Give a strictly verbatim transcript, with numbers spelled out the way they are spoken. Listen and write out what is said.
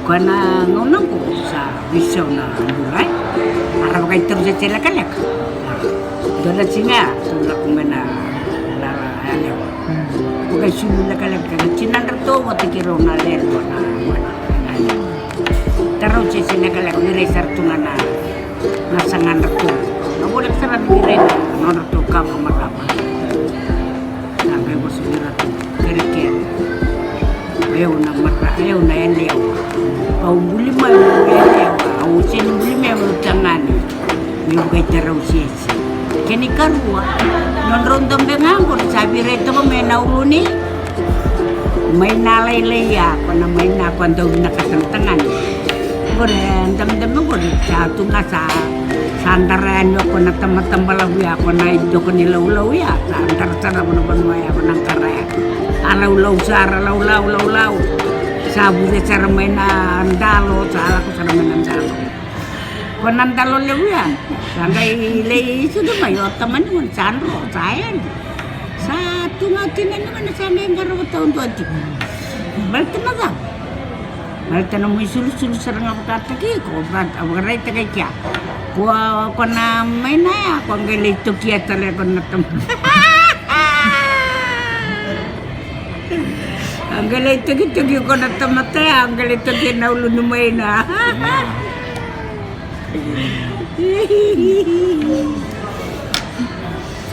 Koya na gauna qo sa veisau na bula, e. A ra vakaitaru se lekaleka. Dua na siga, sa lako mai na lara yalewa. Vakaisulu lekaleka na tinadratou vata kei rau na lewe dua na gone. Tarau se lekaleka, ni rai sara tu ga na na sagadratou. Na voleka sara ni rai na nodratou ka vakamacawa. Sa qai vosa vei iratou, kerekere. O yau na mata, o yau na yalewa. Au buli mai, o yau yalewa. Au sega ni buli mai, o yau tagane. Meu vakaitarai sese. Kena ikarua, nodrau dabe ga qori sa veirai toka mai na uluni. Mai na lailai ya, ko na mai na ko dau vinakata na tagane. Qori e dabedabe qori sa tu ga sa, sa dara yani o ko na tamata balavu ya, ko na itoko ni laulau ya, sa dara sara vanavanua ya, ko na qara ya. A laulau sara, laulau, laulau. Sa vuce sara mai na dalo, sa lako sara mai na dalo. Ko na dalo levu ya. Sa qai lai sucu mai o tamani gona sa dro, sa yali. Sa tu ga o tinani gona sa qai qarava taudua tiko. Baleta na cava? Baleta na nomu isulusulu sara ga vakataki iko, a vakaraitaka i kea. Ko, ko na mai na ya, ko qai lai tokia tale ko na tamata. A qai lai tokitoki ko na tamata ya, a qai lai tokia na uluni mai na.